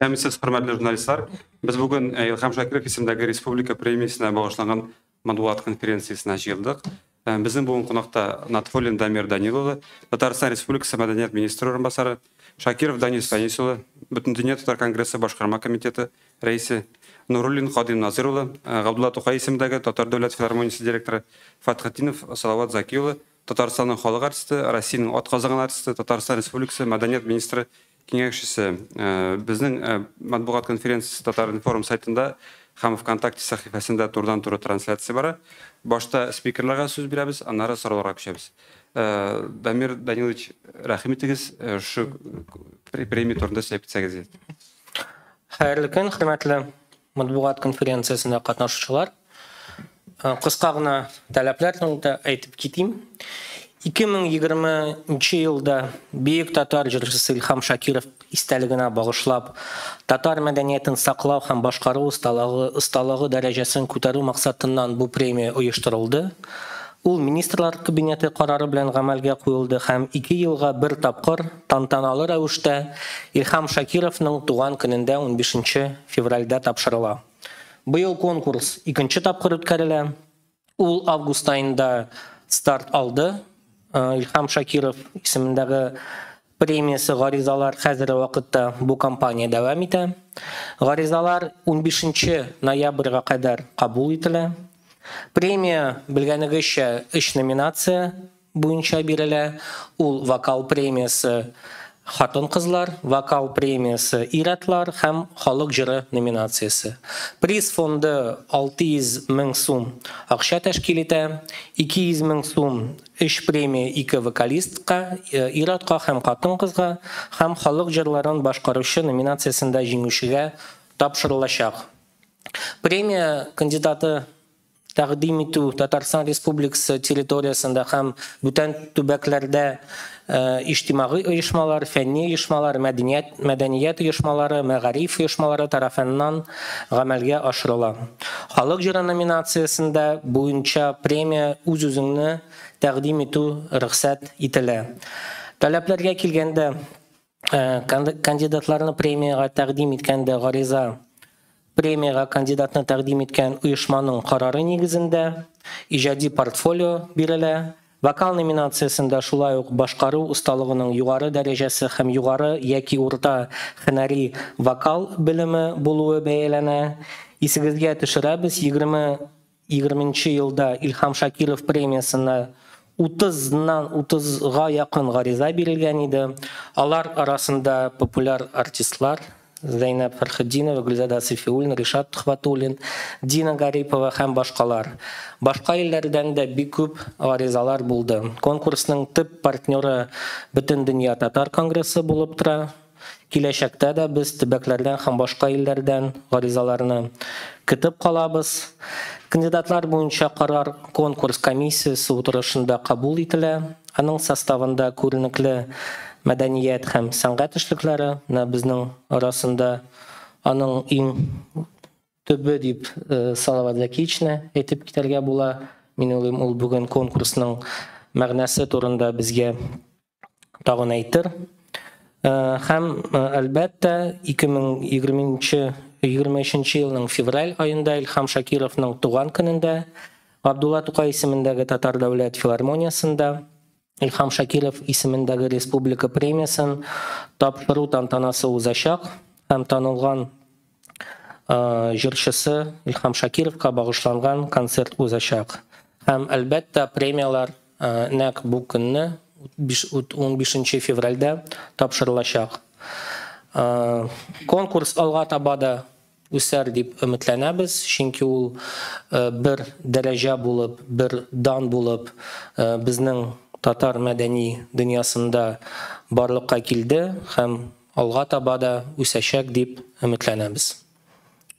Исәнмесез, хөрмәтле журналистлар. Без бүген Илһам Шакиров исемендәге республика премиясенә багышланган матбугат конференциясенә җыелдык. Безнең бүген кунакта Натфуллин Дамир Данил улы, Татарстан Республикасы мәдәният министры урынбасары, Шакиров Данис Фәнис улы, Бөтендөнья татар конгрессы башкарма комитеты рәисе, Нуруллин Кадим Назир улы, Габдулла Тукай исемендәге Татар дәүләт филармониясе директоры, Фатхетдинов Салават Заки улы, Татарстанның халык артисты, Россиянең атказанган артисты, Татарстан Республикасы мәдәният министры киңәшчесе. Безнең матбугат конференциясе Татар-информ сайтында һәм ВКонтакте сәхифәсендә турыдан-туры трансляция бара. Башта спикерларга сүз бирәбез, аннары сорауларга күчәбез. Дамир Данилович, рәхим итегез, шу премия турында сөйләп китсәгез иде. Хәерле көн, хөрмәтле матбугат конференциясендә катнашучылар. Кыска гына таләпләр турында әйтеп китим. 2020 елда бөек татар җырчысы Илһам Шакиров истәлегенә багышлап, татар мәдәниятен саклау һәм башкару осталыгы дәрәҗәсен күтәрү максатыннан бу премия оештырылды. Ул Министрлар Кабинеты карары белән гамәлгә куелды һәм 2 елга бер тапкыр тантаналы рәвештә Илһам Шакировның туган көнендә 15 февральдә тапшырыла. Быел конкурс икенче тапкыр үткәрелә. Ул август аенда старт алды. Илһам Шакиров исемендәге премиясе гаризалар хәзерге вакытта бу кампания дәвам итә. Гаризалар 15 ноябрьгә кадәр кабул ителә. Премия, белгәнегезчә, 3 номинация буенча бирелә. Ул вокал премиясе хатын-кызлар, вокал премиясе ир-атлар һәм халык җыры номинациясе. Приз фонды 600 мең сум акча тәшкил итә. 200 мең сум 3 премия 2 вокалистка, ир-атка һәм хатын-кызга һәм халык җырларын башкаручы номинациясендә җиңүчегә тапшырылачак. Премия кандидаты тәкъдим итү Татарстан Республикасы территориясендә һәм бүтән төбәкләрдә иҗтимагый оешмалар, фәнни оешмалар, мәдәният оешмалары, мәгариф оешмалары тарафыннан гамәлгә ашырыла. Халык җыры номинациясендә буенча премия үз-үзеңне тәкъдим итү рөхсәт ителә. Таләпләргә килгәндә, кандидатларны премиягә тәкъдим иткәндә гариза премиягә кандидатны тәкъдим иткән оешманың карары нигезендә иҗади портфолио бирелә. Вокал номинациясендә шулай ук башкару осталыгының югары дәрәҗәсе һәм югары яки урта һөнәри вокал белеме булуы бәяләнә. Исегезгә төшерәбез, 2020 елда Илһам Шакиров премиясенә 30-га якын гариза бирелгән иде. Алар арасында популяр артистлар Зәйнәб Фәрхетдинова, Гөлзада Сафиуллина, Ришат Төхвәтуллин, Дина Гарипова һәм башкалар. Башка илләрдән дә бик күп гаризалар булды. Конкурсның төп партнеры Бөтендөнья татар конгрессы булып тора. Киләчәктә дә без төбәкләрдән һәм башка илләрдән гаризаларны көтеп калабыз. Кандидатлар буенча карар конкурс комиссиясе утырышында кабул ителә. Аның составында күренекле мәдәният һәм сәнгать эшлекләре, менә безнең арасында аның иң төбе дип Салават Закичны әйтеп китәргә була. Мин уйлыйм, ул бүген конкурсның мәгънәсе турында безгә тагын әйтер. Һәм әлбәттә 2023 елның февраль аенда Илһам Шакировның туган көнендә Габдулла Тукай исемендәге Татар дәүләт филармониясендә Илһам Шакиров исемендәге республика премиясен тапшыру тантанасы узачак һәм танылган җырчысы Илһам Шакировка багышланган концерт узачак. Һәм әлбәттә премияләр нәкъ бу көнне 15 февральдә тапшырылачак. Конкурс алга таба да үсәр дип өметләнәбез, чөнки ул бер дәрәҗә булып, бер дан булып безнең татар мәдәни дөньясында барлыкка килде һәм алга таба да үсәчәк дип өметләнәбез.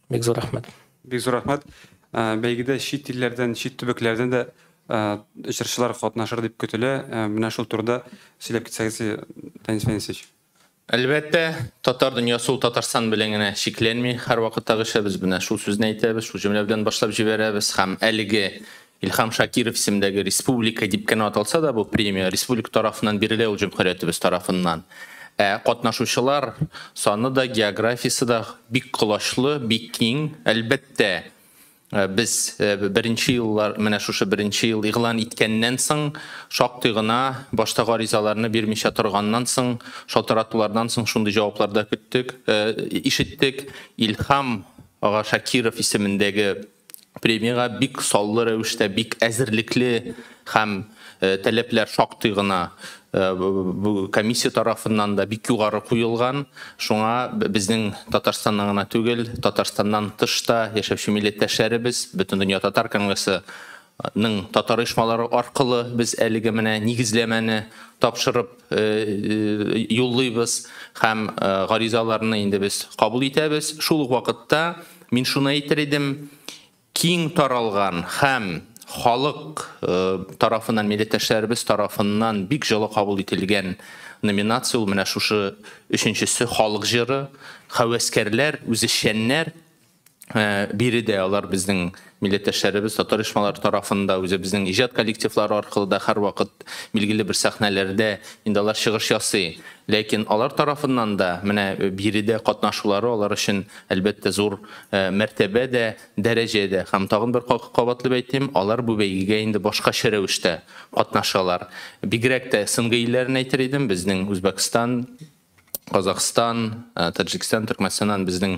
Бик зур рәхмәт. Бик зур рәхмәт. Бәйгедә чит илләрдән, чит төбәкләрдән дә җырчылар катнашыр дип көтелә. Менә шул турыда сөйләп китсәгез, Данис Фәнисович. Әлбәттә, татар дөньясы ул Татарстан белән генә чикләнми. Һәрвакыттагыча без менә шул сүзне әйтәбез, шул җөмлә белән башлап җибәрәбез һәм әлеге Илһам Шакиров исемендәге республика дип кенә аталса да, бу премия республика тарафыннан бирелә, ул җөмһүриятебез тарафыннан. Ә катнашучылар саны да, географиясе дә бик колачлы, бик киң. Әлбәттә, без беренче еллар, менә шушы беренче ел игълан иткәннән соң, шактый гына башта гаризаларны бирмичә торганнан соң, шалтыратулардан соң шундый җаваплар да көттек, ишеттек. Илһам ага Шакиров исемендәге премиягә бик саллы рәвештә, бик әзерлекле һәм таләпләр шактый гына бу комиссия тарафыннан да бик югары куелган. Шуңа безнең Татарстаннан гына түгел, Татарстаннан тыш та яшәүче милләттәшләребез, Бөтендөнья татар конгрессының татар оешмалары аркылы без әлеге менә нигезләмәне тапшырып юллыйбыз һәм гаризаларны инде без кабул итәбез. Шул ук вакытта мин шуны әйтер идем, киң таралган һәм халык тарафыннан, милләттәшләребез тарафыннан бик җылы кабул ителгән номинация ул менә шушы өченчесе халык җыры, хәвәскәрләр, үзешчәннәр биредә алар безнең милләттәшләребез татар оешмалары тарафында үзебезнең иҗат коллективлары аркылы да һәрвакыт билгеле бер сәхнәләрдә инде алар чыгыш ясый. Ләкин алар тарафыннан да менә биредә катнашулары алар өчен әлбәттә зур мәртәбә дә, дәрәҗә дә. Һәм тагын бер кабатлап әйтим, алар бу бәйгегә инде башкача рәвештә катнашалар. Бигрәк тә СНГ илләрен әйтер идем, безнең Үзбәкстан, Казахстан, Таджикстан, Төркмәнстаннан безнең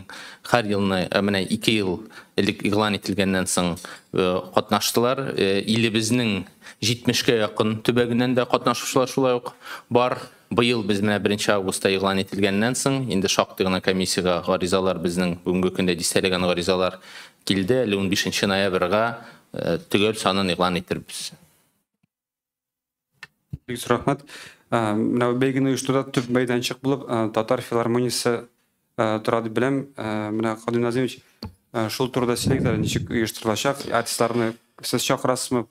һәр елны, менә 2 ел элек игълан ителгәннән соң катнаштылар. Илебезнең 70-кә якын төбәгеннән дә катнашучылар шулай ук бар. Быел без менә 1 августта игълан ителгәннән соң инде шактый гына комиссиягә гаризалар, безнең бүгенге көндә дистәләгән гаризалар килде. Әле 15 ноябрьгә төгәл санын игълан итербез. Бик зур рәхмәт. Менә бәйгене оештыруда төп мәйданчык булып татар филармониясе тора дип беләм. Менә Кадим Назимович, шул турыда сөйләгез әле, ничек оештырылачак? Артистларны сез чакырасызмы?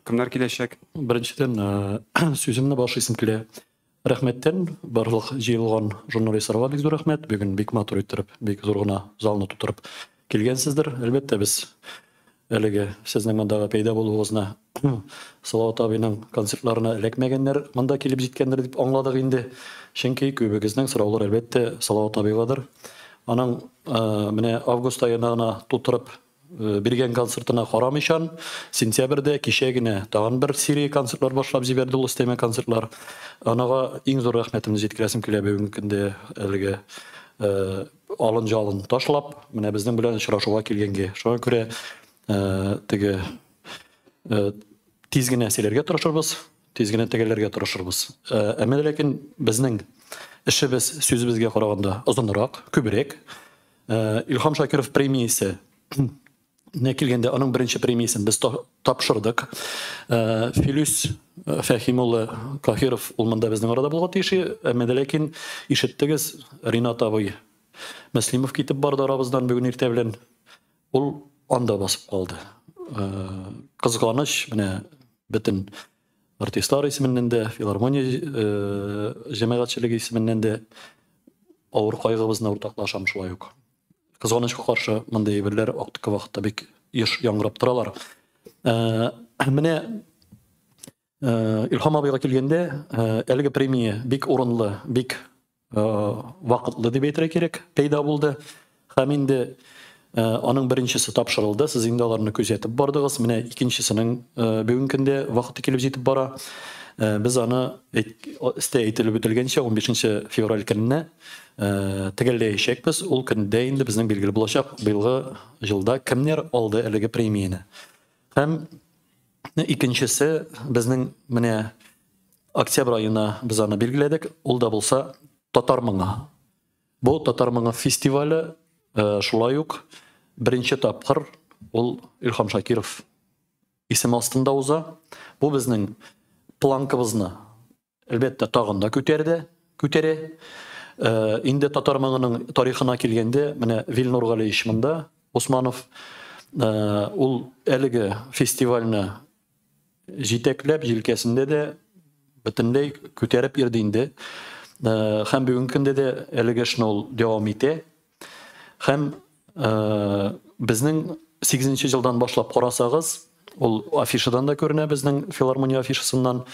Кемнәр киләчәк? Беренчедән, сүземне башлыйсым килә. Рәхмәттән барлык җыелган журналистларга бик зур рәхмәт. Бүген бик матур иттереп, бик зур гына залны тутырып килгәнсездер. Әлбәттә, без әлеге сезнең мондагы пәйда булуыгызны Салават абыйның концертларына эләкмәгәннәр монда килеп җиткәннәр дип аңладык инде. Чөнки күбегезнең сораулары әлбәттә Салават абыйгадыр. Аның менә август аена гына тутырып биргән концертына карамыйчан, сентябрьдә кичә генә тагын бер серия концертлар башлап җибәрде ул, өстәмә концертлар. Анага иң зур рәхмәтемне җиткерәсем килә бүгенге көндә әлеге алын жалын ташлап, менә безнең белән очрашуга килгәнгә. Шуңа күрә теге тиз генә сөйләргә тырышырбыз, тиз генә төгәлләргә тырышырбыз. Әмма ләкин безнең эшебез сүзебезгә караганда озынрак, күбрәк. Илһам Шакиров премиясе не килгәндә, аның беренче премиясен без тапшырдык. Филүс Фәһим улы Каһиров ул монда безнең арада булырга тиеш, әмма ләкин ишеттегез, Ринат абый Мөслимов китеп барды арабыздан бүген иртә белән. Ул анда басып калды. Кызганыч, менә бөтен артистлар исеменнән дә, филармония җәмәгатьчелеге исеменнән дә авыр кайгыбызны уртаклашам шулай ук. Кызганычка каршы мондый әйберләр актыкы вакытта бик еш яңгырап торалар. Менә Илһам абыйга килгәндә, әлеге премия бик урынлы, бик вакытлы дип әйтергә кирәк, пәйда булды. Һәм инде аның беренчесе тапшырылды, сез инде аларны күзәтеп бардыгыз. Менә икенчесенең бүгенге көндә вакыты килеп җитеп бара. Без аны өстә әйтелеп үтелгәнчә 15 февраль көнне төгәлләячәкбез. Ул көндә инде безнең билгеле булачак быелгы елда кемнәр алды әлеге премияне. Һәм икенчесе безнең менә октябрь аена без аны билгеләдек. Ул да булса Татар моңы. Бу Татар моңы фестивале шулай ук беренче тапкыр ул Илһам Шакиров исеме астында уза. Бу безнең планкабызны әлбәттә тагын да күтәрде, күтәрә. Инде татар моңының тарихына килгәндә, менә Вилнур Галиевич монда, Усманов, ул әлеге фестивальне җитәкләп, җилкәсендә дә бөтенләй күтәреп йөрде инде. Һәм бүгенге көндә дә әлеге эшне ул дәвам итә. Һәм безнең 8 елдан башлап карасагыз, ул афишадан да күренә, безнең филармония афишасыннан.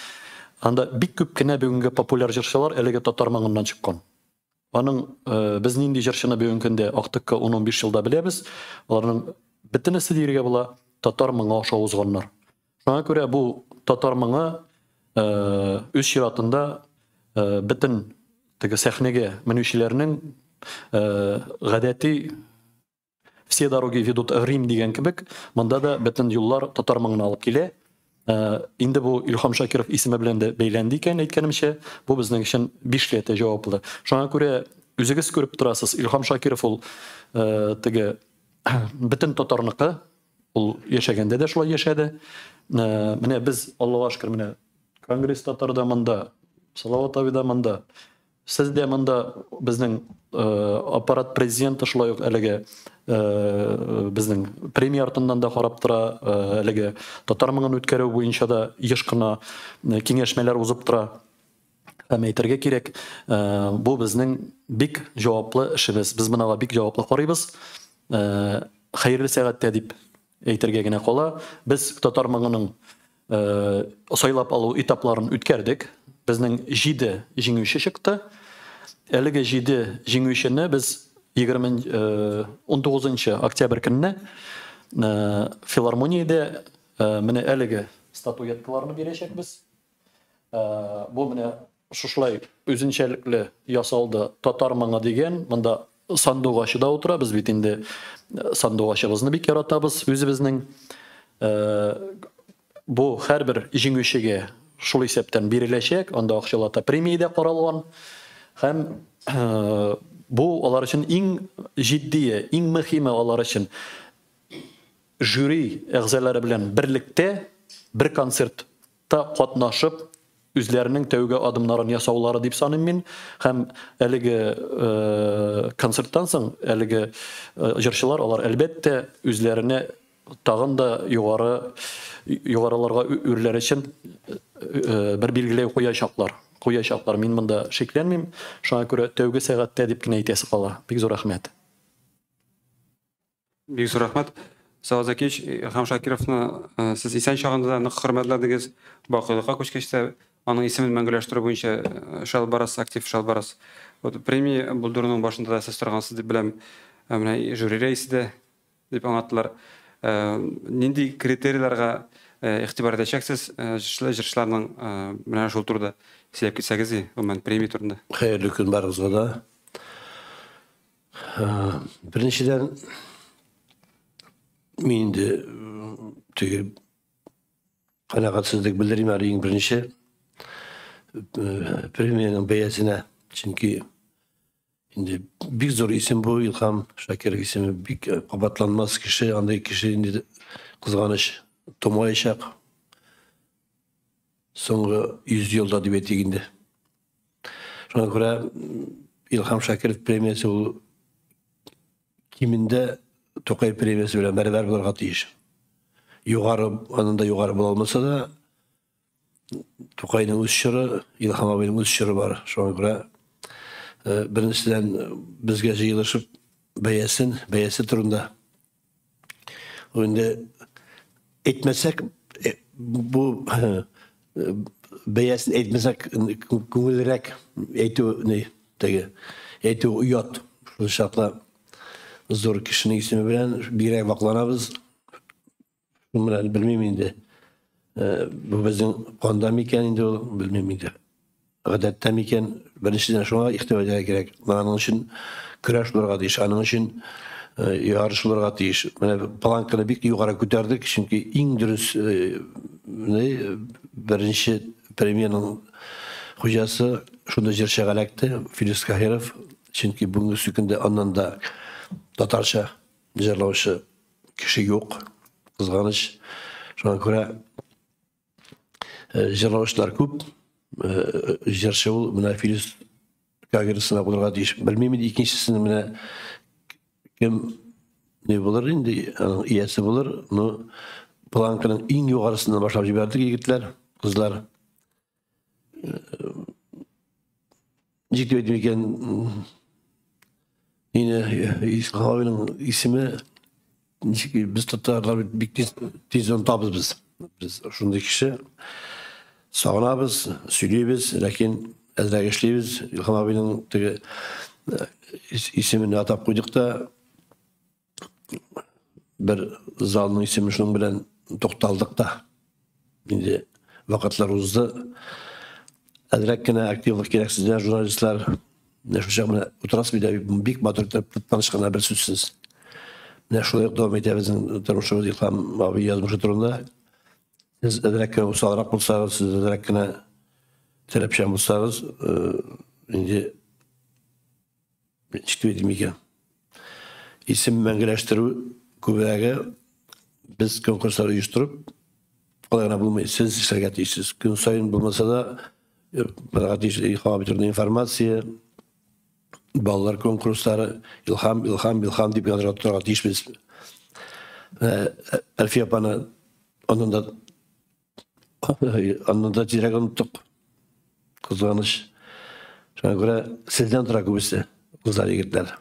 Анда бик күп кенә бүгенге популяр җырчылар әлеге татар моңыннан чыккан. Аның без нинди җырчыны бүгенге көндә актыкка 10-15 елда беләбез, аларның бөтенесе дияргә була татар моңы аша узганнар. Шуңа күрә бу татар моңы үз чиратында бөтен теге сәхнәгә менүчеләрнең гадәти все дороги ведут в Рим дигән кебек, монда да бөтен юллар татар моңына алып килә. Инде бу Илһам Шакиров исеме белән дә бәйләнде икән, әйткәнемчә, бу безнең өчен бишләтә җаваплы. Шуңа күрә үзегез күреп торасыз, Илһам Шакиров ул теге бөтен татарныкы, ул яшәгәндә дә шулай яшәде. Менә без, Аллага шөкер, менә Конгресс татарда монда, Салават абый да монда, сез дә монда, безнең аппарат президенты шулай ук әлеге безнең премия артыннан да карап тора, әлеге татар моңын үткәрү буенча да еш кына киңәшмәләр узып тора. Һәм әйтергә кирәк, бу безнең бик җаваплы эшебез. Без монага бик җаваплы карыйбыз. Хәерле сәгатьтә дип әйтергә генә кала. Без татар моңының сайлап алу этапларын үткәрдек. Безнең 7 җиңүче чыкты. Әлеге 7 җиңүчене без 19 октябрь көнне филармониядә менә әлеге статуэткаларны бирәчәкбез. Бу менә шушылай үзенчәлекле ясалды татар моңы дигән. Монда сандугачы да утыра. Без бит инде сандугачыбызны бик яратабыз үзебезнең. Бу һәрбер җиңүчегә шул исәптән биреләчәк. Анда акчалата премия дә каралган. Һәм бу алар өчен иң җитдие, иң мөһиме алар өчен жюри әгъзалары белән берлектә бер концертта катнашып үзләренең тәүге адымнарын ясаулары дип саныйм мин. Һәм әлеге концерттан соң әлеге җырчылар алар әлбәттә үзләренә тагын да югарыларга үрләр өчен бер билгеләү куячаклар. Куячаклар. Мин монда шикләнмим. Шуңа күрә тәүге сәгатьтә дип кенә әйтәсе кала. Бик зур рәхмәт. Бик зур рәхмәт. Салават Закиевич, Илһам Шакировны сез исән чагында да нык хөрмәтләдегез. Бакыйлыкка күчкәч тә аның исемен мәңгеләштерү буенча эш алып барасыз, актив эш алып барасыз. Вот премия булдыруның башында да сез торгансыз дип беләм. Менә жюри рәисе дә дип аңлаттылар. Нинди критерийларга игътибар итәчәксез җырчыларның, менә шул турыда сөйләп китсәгез, гомумән премия турында. Хәерле көн барыгызга да. Беренчедән, мин инде теге канәгатьсезлек белдерим әле иң беренче премиянең бәясенә, чөнки инде бик зур исем бу, Илһам Шакиров исеме бик кабатланмас кеше, андый кеше инде кызганыч тумаячак. Соңгы 100 елда дип әйтик инде. Шуңа күрә Илһам Шакиров премиясе ул кимендә Тукай премиясе белән бәрабәр булырга тиеш. Югары, анын да югары була алмаса да, Тукайның үз чоры, Илһам абыйның үз чоры бар. Шуңа күрә беренчедән безгә җыелышып бәясе турында ул инде әйтмәсәк, бу бәясен әйтмәсәк күңелрәк әйтү ни теге әйтү оят. Шул чакта зур кешенең исеме белән бигрәк вакланабыз. Шуның белән белмим инде. Бу безнең канда микән инде ул, белмим инде. Гадәттә микән, беренчедән шуңа игътибар итәргә кирәк. Аның өчен көрәш булырга тиеш, аның өчен ярыш булырга тиеш. Менә планканы бик югары күтәрдек, чөнки иң дөрес беренче премиянең хуҗасы шунда җырчыга эләкте, Филүс Каһиров. Чөнки бүгенге көндә аннан да татарча җырлаучы кеше юк, кызганыч. Шуңа күрә җырлаучылар күп, җырчы ул менә Филүс Каһиров сынап булырга тиеш. Белмим инде икенчесен менә кем не булыр инде, аның иясе булыр. Но планканың иң югарысыннан башлап җибәрдек, егетләр, кызлар. Ничек дип әйтим икән, инде Илһам абыйның исеме ничек без татарлар бик тиз онытабыз без. Без шундый кеше. Сагынабыз, сөйлибез, ләкин әзрәк эшлибез. Илһам абыйның теге исемен атап куйдык та, бер залның исеме шуның белән тукталдык та. Инде вакытлар узды. Әзрәк кенә активлык кирәк сездән, журналистлар. Менә шул чак менә утырасыз бит, бик матур итеп тыныч кына бер сүзсез. Менә шулай ук дәвам итә безнең тормышыбыз Илһам абый язмышы турында. Сез әзрәк кенә усалрак булсагыз, сез әзрәк кенә таләпчән булсагыз, инде ничек дип әйтим икән? Исем мәңгеләштерү күбрәге без конкурслар оештырып, алай гына булмый, сез эшләргә тиешсез. Көн саен булмаса да, барырга тиеш Илһам абый турында информация, балалар конкурслары, Илһам, Илһам, Илһам дип язырга торырга тиешбез. Әлфия апаны аннан да тизрәк оныттык. Кызганыч. Шуңа күрә сездән тора күбесе, кызлар, егетләр.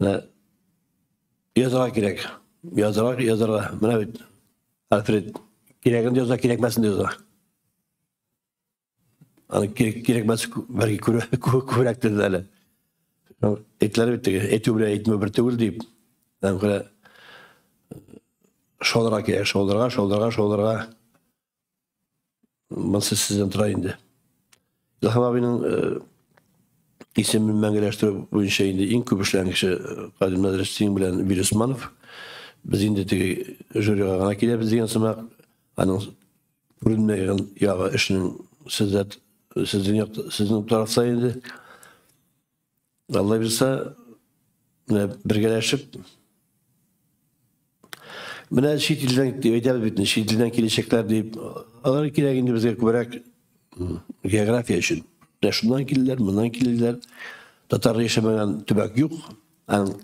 Менә язарга кирәк. Язарга, язарга. Менә бит Альфред кирәген дә яза, кирәкмәсен дә яза. Аны кирәкмәс бәлки күбрәктер дә әле. Әйтеләр бит теге, әйтү белән әйтмәү бер түгел дип. Шуңа күрә шалырга кирәк, шалырга, шалырга, шалырга. Монысы сездән тора инде. Илһам абыйның исемен мәңгеләштерү буенча инде иң күп эшләгән кеше Кадим Надрисин белән Вил Усманов. Без инде теге жюрига гына киләбез дигән сымак. Аның күренмәгән ягы эшнең сездә, сезнең як, сезнең тарафта инде. Алла бирсә, менә бергәләшеп менә чит илдән дип әйтәбез бит, чит илдән киләчәкләр дип. Алар кирәк инде безгә күбрәк география өчен. Менә шуннан килделәр, моннан килделәр. Татар яшәмәгән төбәк юк. Аның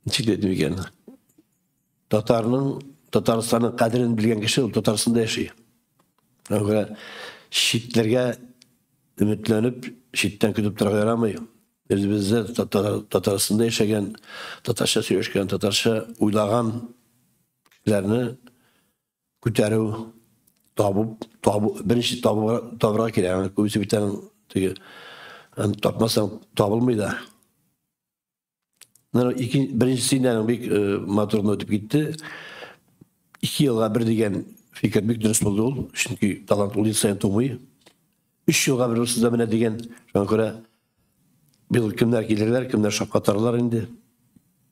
ничек дип әйтим икән? Татарның, Татарстанның кадерен белгән кеше ул Татарстанда яши. Шуңа күрә читләргә өметләнеп, читтән көтеп торырга ярамый. Үзебездә Татарстанда яшәгән, татарча сөйләшкән, татарча уйлаган кешеләрне күтәрү, табып, табу, беренче табу, табырга кирәк. Күбесе бит аның теге, аны тапмасаң табылмый да. Беренчесе инде аның бик матур гына үтеп китте. 2 елга бер дигән фикер бик дөрес булды ул, чөнки талант ул ел саен тумый. 3 елга бер булса да менә дигән, шуңа күрә быел кемнәр килерләр, кемнәр шаккатарлар инде.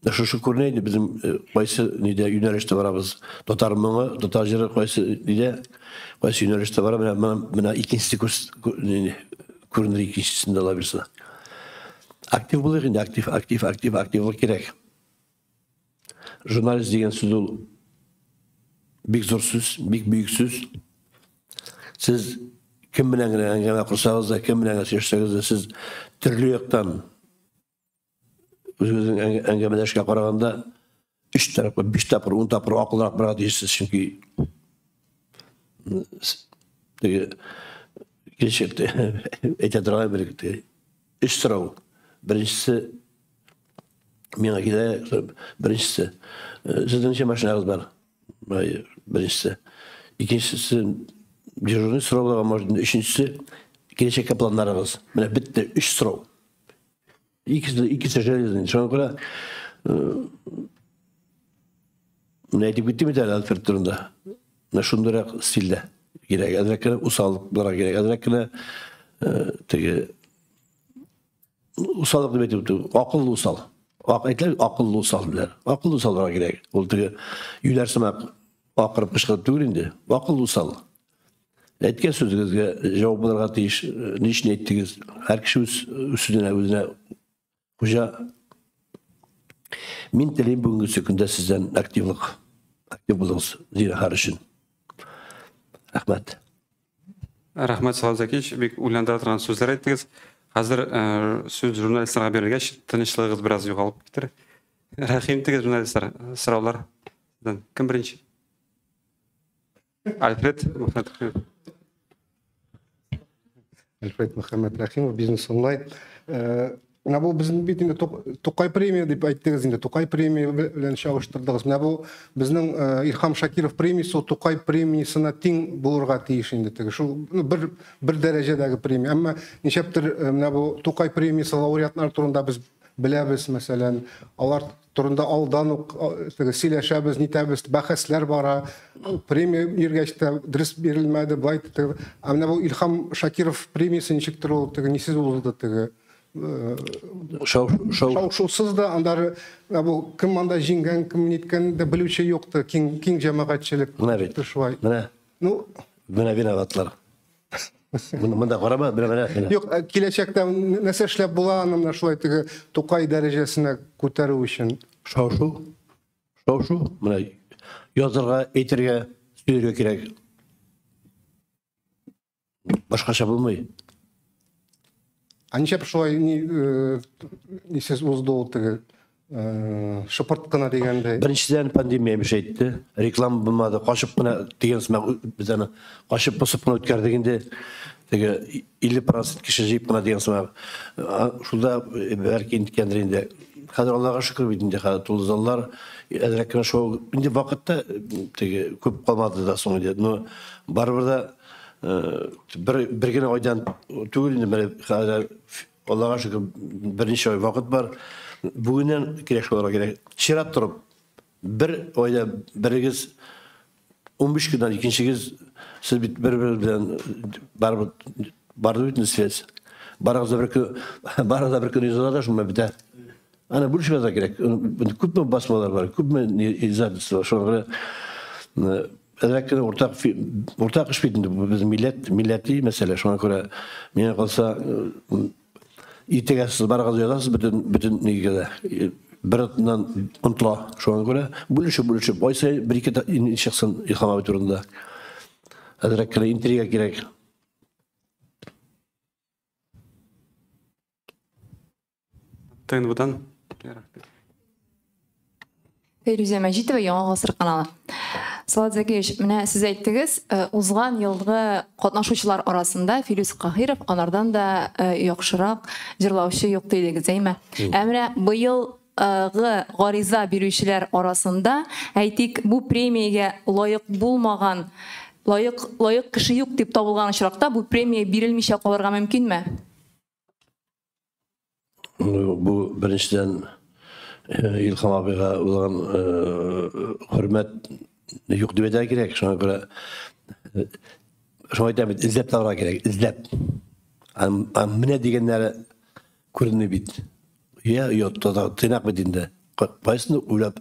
Шушы күренә инде безнең кайсы нидә юнәлештә барабыз. Татар моңы, татар җыры кайсы нидә, кайсы юнәлештә бара, менә менә икенчесе күренер икенчесендә ала бирсә. Актив булыйк инде, актив, актив, актив, активлык кирәк. Журналист дигән сүз ул бик зур сүз, бик бөек сүз. Сез кем белән генә әңгәмә корсагыз да, кем белән генә сөйләшсәгез дә, сез төрле яктан үзегезнең әңгәмәдәшкә караганда 3 тапкыр, 5 тапкыр, 10 тапкыр акыллырак булырга тиешсез, чөнки теге киләчәктә әйтә торган бер өч сорау. Беренчесе миңа килә, беренчесе, сезнең ничә машинагыз бар? Беренчесе. Икенчесе дежурный сорау булырга может, өченчесе киләчәккә планнарыгыз. Менә бетте өч сорау. Икесе железный. Шуңа күрә менә әйтеп киттем бит әле Альфред турында. Менә шундыйрак стильдә кирәк. Әзрәк кенә усаллык булырга кирәк. Әзрәк кенә теге усаллык дип әйтеп үтү, акыллы усал. Әйтелә, акыллы усал диләр. Акыллы усал булырга кирәк. Ул теге юләр сымак акырып кычкырып түгел инде. Акыллы усал. Әйткән сүзегезгә җавап булырга тиеш. Ни өчен әйттегез? Һәр кеше үз сүзенә үзенә хуҗа. Мин телим бүгенге көндә сездән активлык. Актив булыгыз, зинһар өчен. Рәхмәт. Рәхмәт, Салават Закиевич, бик уйландыра торган сүзләр әйттегез. Хәзер сүз журналистларга бирелгәч, тынычлыгыгыз бераз югалып китер. Рәхим итегез, журналистлар, сораулар. Кем беренче? Альфред Мөхәммәт. Альфред Мөхәммәт Рәхимов, Бизнес онлайн. Менә бу безнең бит инде Тукай премия дип әйттегез инде, Тукай премия белән чагыштырдыгыз. Менә бу безнең Илһам Шакиров премиясе Тукай премиясенә тиң булырга тиеш инде теге. Шул бер дәрәҗәдәге премия. Әмма ничәптер менә бу Тукай премиясе лауреатлары турында без беләбез, мәсәлән, алар турында алдан ук теге сөйләшәбез, нитәбез, бәхәсләр бара. Премия биргәч тә дөрес бирелмәде, былай теге. Ә менә бу Илһам Шакиров премиясе ничектер ул теге нисез узды теге. Шау-шусыз да, аннары бу кем анда җиңгән, кем ниткән дә белүче юк та, киң җәмәгатьчелек. Менә бит. Шулай. Менә. Ну, менә виноватлар. Монда карама, менә. Юк, киләчәктә нәрсә эшләп була аны менә шулай теге Тукай дәрәҗәсенә күтәрү өчен? Шау-шу. Шау-шу. Менә язырга, әйтергә, сөйләргә кирәк. Башкача булмый. Ә ничә шулай нисез узды ул теге шыпырт кына дигәндәй? Беренчедән пандемия бер әйтте, реклама булмады, качып кына дигән сымак без аны качып посып кына үткәрдек инде. Теге 50% кеше җыеп кына дигән сымак. Шунда бәлки инткәндер инде. Хәзер Аллага шөкер бит инде, хәзер тулы заллар, әзрәк кенә шоу инде вакытта теге күп калмады да соң инде. Но барыбер дә бер генә айдан түгел инде, менә хәзер Аллага шөкер берничә ай вакыт бар. Бүгеннән кирәк шуларга кирәк. Чират торып бер айда берегез 15 көннән икенчегез, сез бит бер-бер белән барыбер барды бит связь. Барыгыз да бер көн, барыгыз да бер көн языла да шунда бетә. Аны бүлешергә дә кирәк. Күпме басмалар бар, күпме издательство. Шуңа күрә әзрәк кенә уртак эш бит инде бу безнең милләт, милләти мәсьәлә. Шуңа күрә миңа калса, иртәгә сез барыгыз язасыз бөтен нигә дә. Бер атнан онтыла. Шуңа күрә бүлешеп, ай саен бер-ике чыксын Илһам абый турында. Әзрәк кенә интрига кирәк. ТНВдан. Фәйрүзә Мәҗитова, Яңа Гасыр каналы. Салават Зәкиевич, менә сез әйттегез, узган елгы катнашучылар арасында Филүс Каһиров анардан да яхшырак җырлаучы юк дидегез, әйме? Ә менә быелгы гариза бирүчеләр арасында, әйтик, бу премиягә лаек булмаган, лаек кеше юк дип табылган очракта бу премия бирелмичә калырга мөмкинме? Бу беренчедән Илһам абыйга булган хөрмәт юк дип әйтергә кирәк. Шуңа күрә шуңа әйтәм бит, эзләп табарга кирәк, эзләп. Менә дигәннәре күренми бит. Я, тыйнак бит инде. Кайсыны уйлап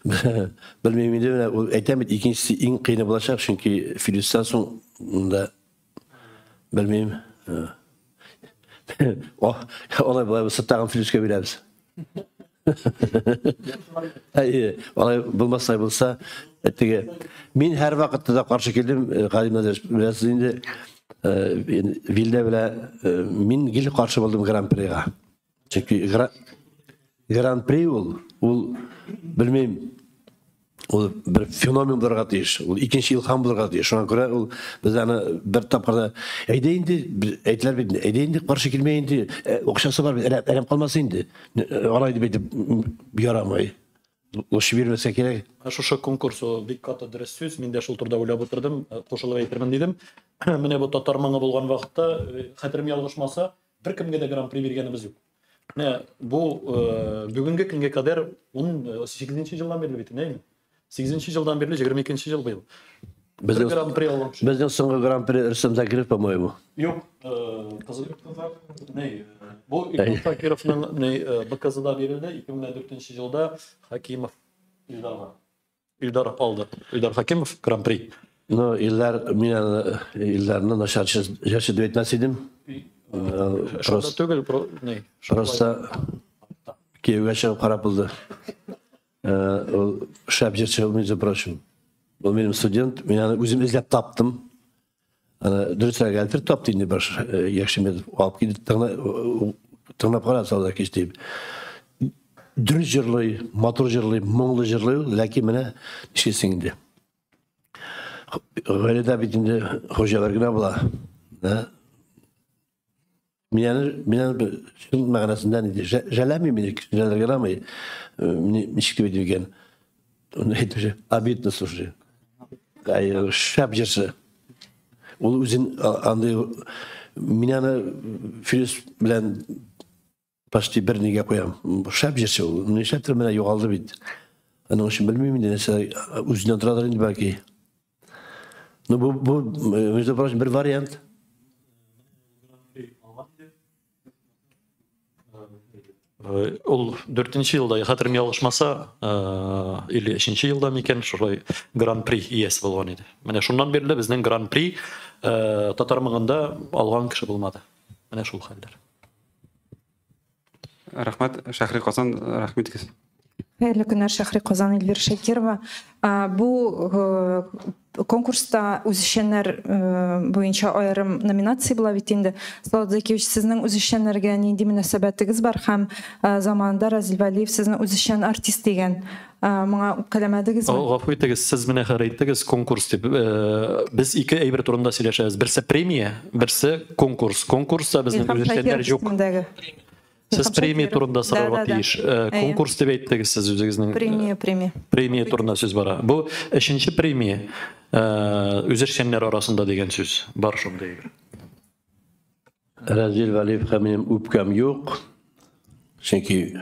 белмим инде, менә ул әйтәм бит, икенчесе иң кыены булачак, чөнки Филүстән соң монда белмим. Алай болай булса тагын Филүскә бирәбез. Әйе, алай булмастай булса, теге мин һәр вакытта да каршы килдем, Галим Назирович, беләсез инде, Вилдә белән мин гел каршы булдым Гран-прига. Чөнки Гран-при ул белмим, ул бер феномен булырга тиеш, ул икенче илһам булырга тиеш. Шуңа күрә ул без аны бер тапкырда әйдә инде, әйтеләр бит, әйдә инде, каршы килмә инде, акчасы бар, әрәм калмасын инде. Алай дип әйтеп ярамый. Лучше бирмәсә кирәк. Шушы конкурс бик каты дөрес сүз. Мин дә шул турыда уйлап утырдым, кушылып әйтермен дидем. Менә бу татар моңы булган вакытта, хәтерем ялгышмаса, беркемгә дә гран-при биргәнебез юк. Менә бу бүгенге көнгә кадәр 18 елдан бирле бит, әйеме? 8 елдан бирле, 22 ел быел. Бер гран-при алган кеше. Безнең соңгы гран-при Рөстәм Закиров, по-моему. Юк, кызыл ни, бу Илһам Шакировның ни БКЗда бирелде 2004 елда Хакимов Илдарга. Илдар алды. Илдар Хакимов гран-при. Но Илдар, мин аны Илдарны начар җырчы дип әйтмәс идем. Шунда түгел, ни. Просто кияүгә чыгып карап булды. Ул шәп җырчы, между прочим. Ул минем студент, мин аны үзем эзләп таптым. Аны дөресрәк Әлфир тапты инде бер якшәмбе алып килде, тыңлап кара Салават Зәкиевич дип. Дөрес җырлый, матур җырлый, моңлы җырлый ул, ләкин менә нишлисең инде. Гаиләдә бит инде хуҗалар генә була. Да? Мин аны чын мәгънәсендә инде жәләмим, мине жәләргә ярамый. Ничек дип әйтим икән? Аны әйтмешә, обидно, слушай. Ай, шәп җырчы. Ул үзен андый, мин аны Филүс белән почти бер нигә куям. Шәп җырчы ул. Нишләптер менә югалды бит. Аның өчен белмим инде, нәрсә үзеннән торадыр инде бәлки. Ну, бу, между прочим, бер вариант. Ул 4 елда, хәтерем ялгышмаса, или 3 елда микән, шулай гран-при иясе булган иде. Менә шуннан бирле безнең гран-при татар моңында алган кеше булмады. Менә шул хәлләр. Рәхмәт, Шәһри Казан, рәхмәт итегез. Хәерле көннәр, Шәһри Казан, Эльвира Шакирова. Бу конкурста үзешчәннәр буенча аерым номинация була бит инде. Салават Закиевич, сезнең үзешчәннәргә нинди мөнәсәбәтегез бар һәм заманында Разил Вәлиев сезне үзешчән артист дигән. Моңа үпкәләмәдегезме? Гафу итегез, сез менә хәзер әйттегез конкурс дип. Без ике әйбер турында сөйләшәбез. Берсе премия, берсе конкурс. Конкурста безнең үзешчәннәр юк. Сез премия турында сорарга тиеш. Конкурс дип әйттегез сез үзегезнең. Премия, премия. Премия турында сүз бара. Бу өченче премия үзешчәннәр арасында дигән сүз бар шундый. Разил Вәлиевка минем үпкәм юк. Чөнки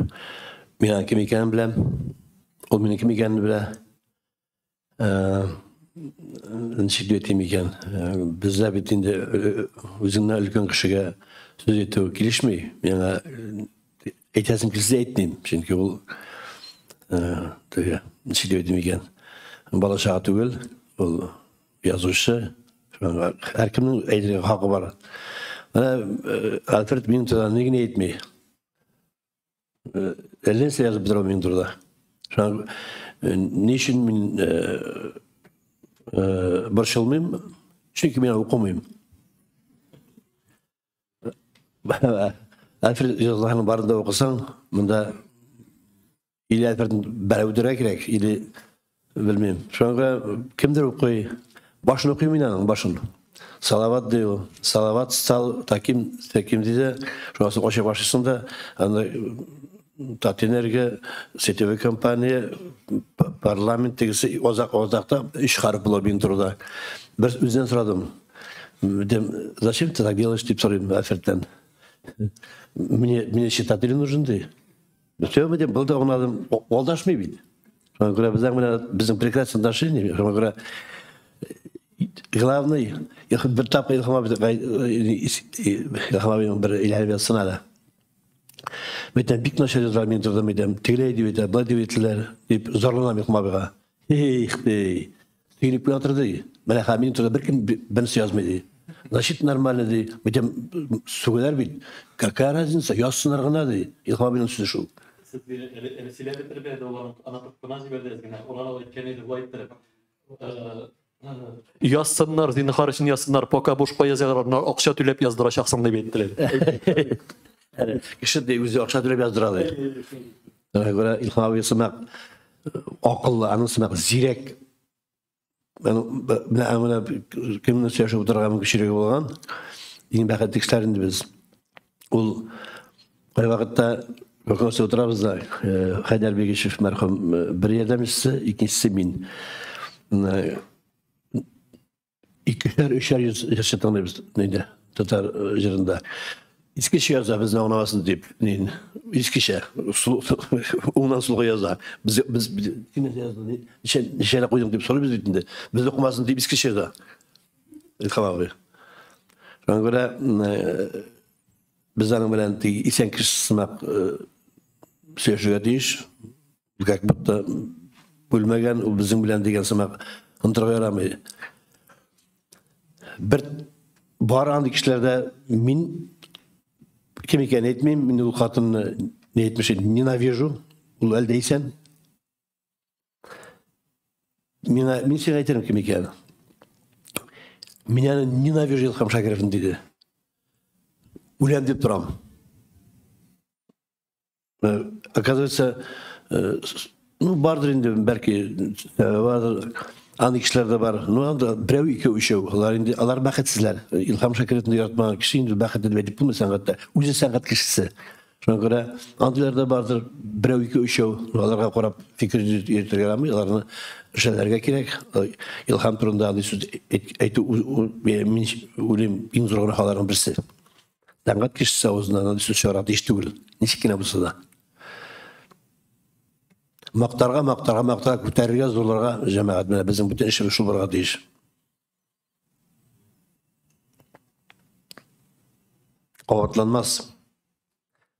мин аның кем икәнен беләм. Ул минем кем икәнен белә. Ничек дип әйтим икән? Бездә бит инде үзеңнән өлкән кешегә сүз әйтү килешми. Миңа әйтәсем килсә әйтмим, чөнки ул теге ничек дип әйтим икән? Бала чага түгел, ул язучы. Һәркемнең әйтергә хакы бар. Менә Альфред минем турында ни генә әйтми. Әллә нәрсә язып бетерә минем турында. Шуңа ни өчен мин борчылмыйм? Чөнки мин укымыйм. Альфред язганын барын да укысаң, монда или Альфредны бәреп үтерергә кирәк, или белмим. Шуңа кемдер укый, башын укыйм мин аның башын. Салават ди ул. Салават стал таким, таким диде. Шуңа соң ача башлыйсың да, анда Татэнерго, сетевой компания, парламент тегесе озак озакта өч хәреф була минем турыда. Бер үзеннән сорадым. Дим, зачем ты так делаешь, дип сорыйм Альфредтән. Мне читатели нужен, ди. Все, дим, был да аңладым. Алдашмый бит. Шуңа күрә безнең менә безнең прекрасное отношение. Шуңа күрә главный, бер тапкыр Илһам абыйның бер әйләнеп ятсын әле. Мәйтәм, бик начар язалар мин тордым, мәйтәм, тегеләй дип әйтә, былай дип әйттеләр, дип зарланам Илһам абыйга. Их, ди, сөенеп кенә утырды, ди. Менә хәзер минем турыда беркем бернәрсә язмый, ди. Значит, нормально, ди. Мәйтәм, сүгәләр бит. Какая разница, язсыннар гына, ди. Илһам абыйның сүзе шул. Сез әле сөйләп бетермәде, ул аны кына җибәрде әз генә. Ул аны әйткән иде, болай иттереп. Язсыннар, зинһар өчен язсыннар, пока бушка язалар, акча түләп яздырачаксың дип әйттеләр. Кеше ди үзе акча түләп яздыра ди. Шуңа күрә Илһам абый сымак акыллы, аның сымак зирәк. Менә менә кемне сөйләшеп утырырга мөмкинчелеге булган иң бәхетле кешеләр инде без. Ул кайвакытта Вакытта утырабыз да, Хәйдәр Бегишев мәрхүм бер ярдәмчесе, икенчесе мин. Икешәр, өчәр йөз җырчы тыңлыйбыз инде татар җырында. Искечә яза, безне аңламасын дип, искечә, уңнан сулга яза. Без без кем язды, ничә ничә куйдың дип сорыйбыз бит инде. Без укымасын дип искечә яза. Илһам абый. Шуңа күрә без аның белән исән кеше сымак сөйләшергә тиеш. Как будто үлмәгән, ул безнең белән дигән сымак онытырга ярамый. Бер бар андый кешеләрдә, мин кем икәнен әйтмим, мин ул хатынны не әйтмешли ненавижу, ул әле дә исән. Миңа, мин сиңа әйтермен кем икәнен. Мин аны ненавижу Илһам Шакировны диде. Үләм дип торам. Оказывается, ну, бардыр инде, бәлки, сәбәбе бардыр. Андый кешеләр дә бар. Ну, анда берәү, икәү, өчәү. Алар инде, алар бәхетсезләр. Илһам Шакировны яратмаган кеше инде бәхетле дип әйтеп булмый сәнгатьтә. Үзе сәнгать кешесе. Шуңа күрә андыйлар да бардыр, берәү, икәү, өчәү. Аларга карап фикер йөртергә ярамый, аларны эшләргә кирәк. Илһам турында андый сүз әйтү, мин уйлыйм, иң зур гөнаһларның берсе. Сәнгать кешесе авызыннан андый сүз чыгарга тиеш түгел, ничек кенә булса да. Мактарга, мактарга, мактарга, күтәрергә, зурларга, җәмәгать, менә безнең бөтен эшебез шул булырга тиеш. Кабатланмас.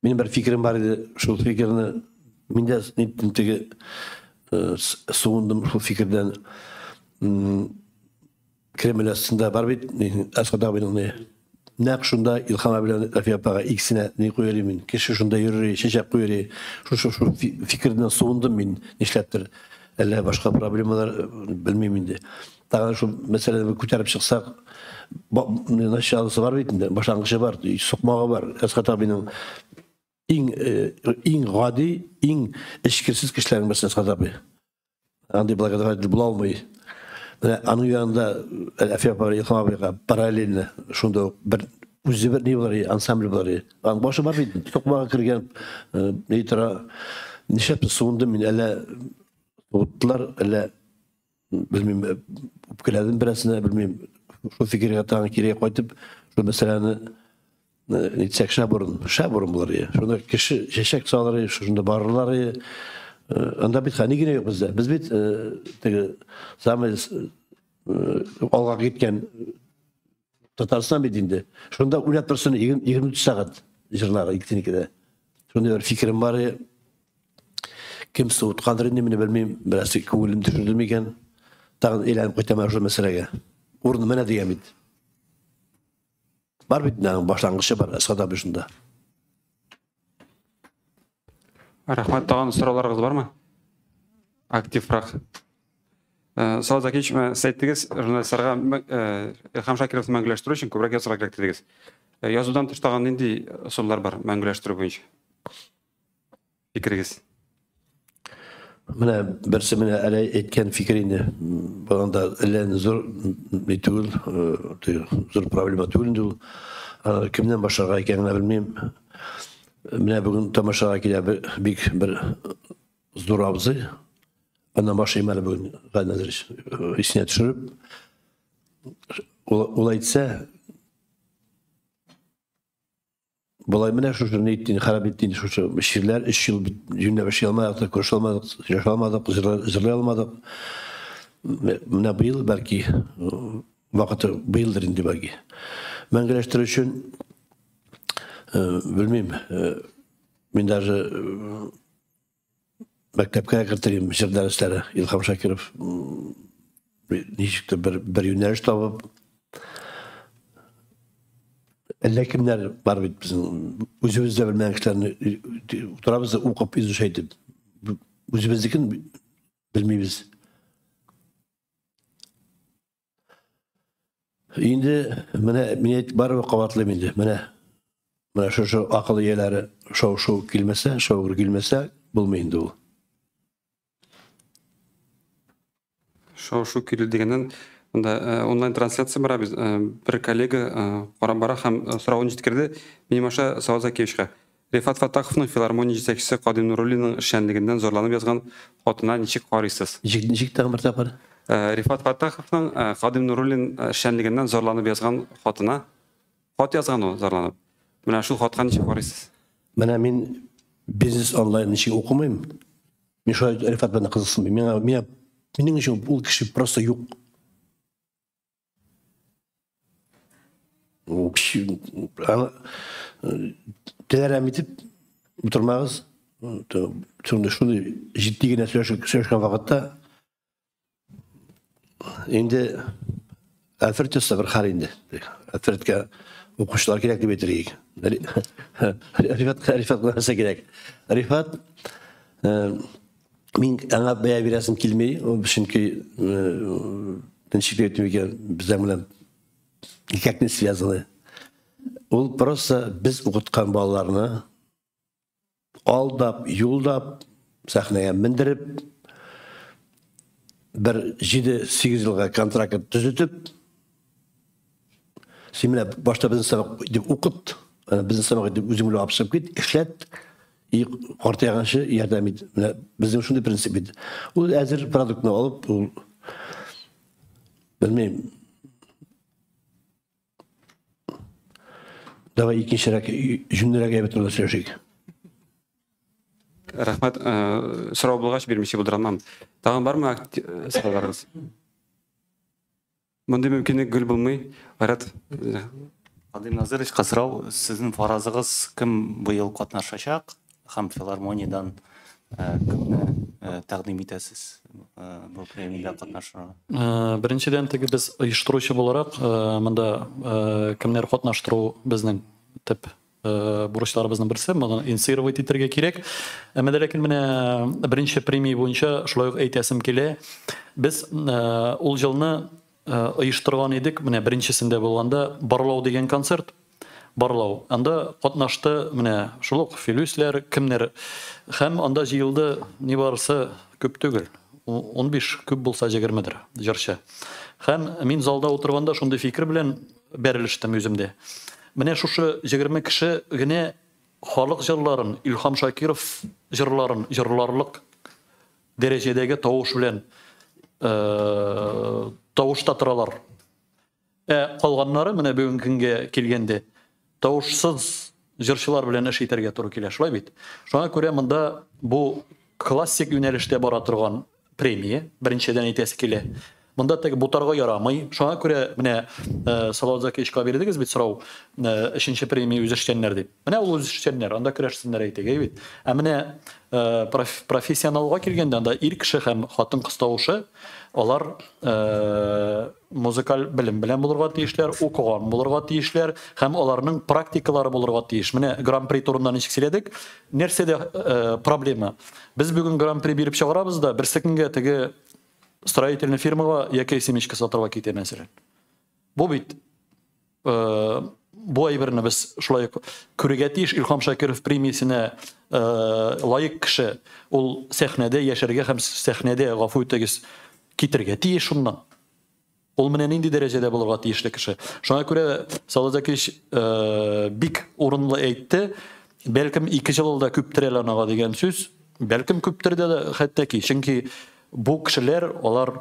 Минем бер фикерем бар иде, шул фикерне мин дә ниттем теге суындым шул фикердән. Кремль астында бар бит, Әсгать абыйның ни. Нәкъ шунда Илһам абый белән Рафия апага икесенә ни куер мин. Кеше шунда йөрер, чәчәк куер. Шушы шул фикердән суындым мин, нишләптер. Әллә башка проблемалар белмим инде. Тагын шул мәсьәләне күтәреп чыксак, началосы бар бит инде, башлангычы бар, сукмагы бар. Әсгать абыйның иң иң гади, иң эчкерсез кешеләрнең берсе Әсгать абый. Андый благотворитель була алмый. Менә аның янында Әлфия апа Илһам абыйга параллельно шунда ук бер үзе бер ни булыр, ансамбль булыр. Аның башы бар бит, токмага кергән, ни тора. Нишләп суындым мин, әллә суыттылар, әллә белмим, үпкәләдем берәрсенә, белмим. Шул фикергә тагын кире кайтып, шул мәсьәләне нитсәк шәп урын, шәп урын булыр иде. Шунда кеше чәчәк салыр иде, шунда барырлар иде. Анда бит ни генә юк бездә. Без бит теге самый алга киткән Татарстан бит инде. Шунда уйнап торсын 24 сәгать җырлар икесенеке дә. Шундый бер фикерем бар иде. Кем суыткандыр инде, мине белмим, бераз күңелем төшерде микән. Тагын әйләнеп кайтам шул мәсьәләгә. Урыны менә дигән бит. Бар бит аның башлангычы бар, Әсгать абый шунда. Рәхмәт, тагын сорауларыгыз бармы? Активрак. Салават Закиевич, сез әйттегез, журналистларга Илһам Шакировны мәңгеләштерү өчен күбрәк язарга кирәк дидегез. Язудан тыш тагын нинди ысуллар бар мәңгеләштерү буенча? Фикерегез? Менә берсе менә әле әйткән фикер инде. Анда әллә зур ни түгел, зур проблема түгел инде ул. Кемнән башларга икәнен генә белмим. Менә бүген тамашага килә бик бер зур абзый. Аннан башлыйм әле бүген, Гайназирович, исенә төшереп. Ул әйтсә, Болай менә шушы ни итте, харап итте инде шушы чирләр, 3 ел юньләп эшли алмадык, күрешә алмадык, сөйләшә алмадык, җырлый алмадык. Менә быел бәлки вакыты быелдыр инде бәлки. Мәңгеләштерү өчен белмим, мин даже Мәктәпкә кертелгән җыр дәресләре Илһам Шакиров ничектер бер, бер юнәлеш табып, әллә кемнәр бар бит безнең үзебез дә белмәгән кешеләрне утырабыз да укып изучать итеп үзебезнекен белмибез. Инде менә мин әйт барыбер кабатлыйм инде. Менә менә шушы акыл ияләре шау-шу килмәсә, шау килмәсә, булмый инде ул. Шау-шу килү дигәннән, монда онлайн трансляция бара без. Бер коллега карап бара һәм соравын җиткерде. Минем аша Салават Закиевичка. Рифат Фаттаховның филармония җитәкчесе Кадыйм Нуруллинның эшчәнлегеннән зарланып язган хатына ничек карыйсыз? Ничек, ничек тагын бер тапкыр? Рифат Фаттаховның Кадыйм Нуруллин эшчәнлегеннән зарланып язган хатына хат язган ул зарланып. Менә шул хатка ничек карыйсыз? Менә мин бизнес онлайн ничек укымыйм? Мин шулай Рифат белән кызыксынмыйм. Миңа, миңа, минем өчен ул кеше просто юк. Теләрәм итеп утырмагыз. Шундый шундый җитди генә сөйләшкән вакытта инде Альфред төстә бер хәл инде. Альфредка укучылар кирәк дип әйтер идек. Рифат Рифат нәрсә кирәк? Рифат мин аңа бәя бирәсем килми, чөнки ничек дип әйтим икән, безнең белән никак не связаны. Ул просто без укыткан балаларны алдап, юлдап, сәхнәгә мендереп, бер 7-8 елга контракт төзетеп, син менә башта безнең сабак дип укыт, безнең сабак дип үзең белән алып чыгып кит, эшләт, и картайганчы ярдәм ит. Менә безнең шундый принцип бит. Ул әзер продуктны алып, ул белмим. Давай икенчерәк, җүнлерәк әйбер турында сөйләшик. Рәхмәт, сорау булгач бирмичә булдыра алмам. Тагын бармы сорауларыгыз? Мондый мөмкинлек гел булмый. Айрат. Кадыйм Назыровичка сорау, сезнең фаразыгыз, кем быел катнашачак һәм филармониядән кемне тәкъдим итәсез бу премиядә катнашырга? Беренчедән, теге без оештыручы буларак, монда кемнәр катнаштыру безнең төп бурычларыбызның берсе, моны инициировать итәргә кирәк. Әмма дә ләкин менә беренче премия буенча шулай ук әйтәсем килә. Без ул елны оештырган идек, менә беренчесендә булганда Барлау дигән концерт. Барлау. Анда катнашты менә шул ук Филүсләр, кемнәр, һәм анда җыелды нибарысы күп түгел. 15, күп булса 20дер җырчы. Һәм мин залда утырганда шундый фикер белән бәрелештем үземдә. Менә шушы 20 кеше генә халык җырларын, Илһам Шакиров җырларын җырларлык дәрәҗәдәге тавыш белән тавышта торалар. Ә калганнары менә бүгенге көнгә килгәндә тавышсыз җырчылар белән эш итәргә туры килә, шулай бит? Шуңа күрә монда бу классик юнәлештә бара торган премия, беренчедән әйтәсе килә. Монда теге бутарга ярамый. Шуңа күрә менә Салават Закиевичка бирдегез бит сорау, өченче премия үзешчәннәр дип. Менә ул үзешчәннәр, анда көрәшсеннәр әйтик, әй бит. Ә менә профессионалга килгәндә анда ир кеше һәм хатын-кыз тавышы, алар музыкаль белем белән булырга тиешләр, укыган булырга тиешләр һәм аларның практикалары булырга тиеш. Менә Гран-при турында ничек сөйләдек? Нәрсәдә проблема? Без бүген Гран-при биреп чыгарабыз да, берсе көнгә теге строительный фирмага яки семечка сатырга китә мәсәлән. Бу бит бу әйберне без шулай күрергә тиеш. Илһам Шакиров премиясенә лаек кеше ул сәхнәдә яшәргә һәм сәхнәдә, гафу итегез, китергә тиеш шуннан. Ул менә нинди дәрәҗәдә булырга тиешле кеше. Шуңа күрә Салават Закиевич бик урынлы әйтте, бәлкем 2 ел да күптер әле анага дигән сүз, бәлкем күптер дә хәтта ки, чөнки бу кешеләр алар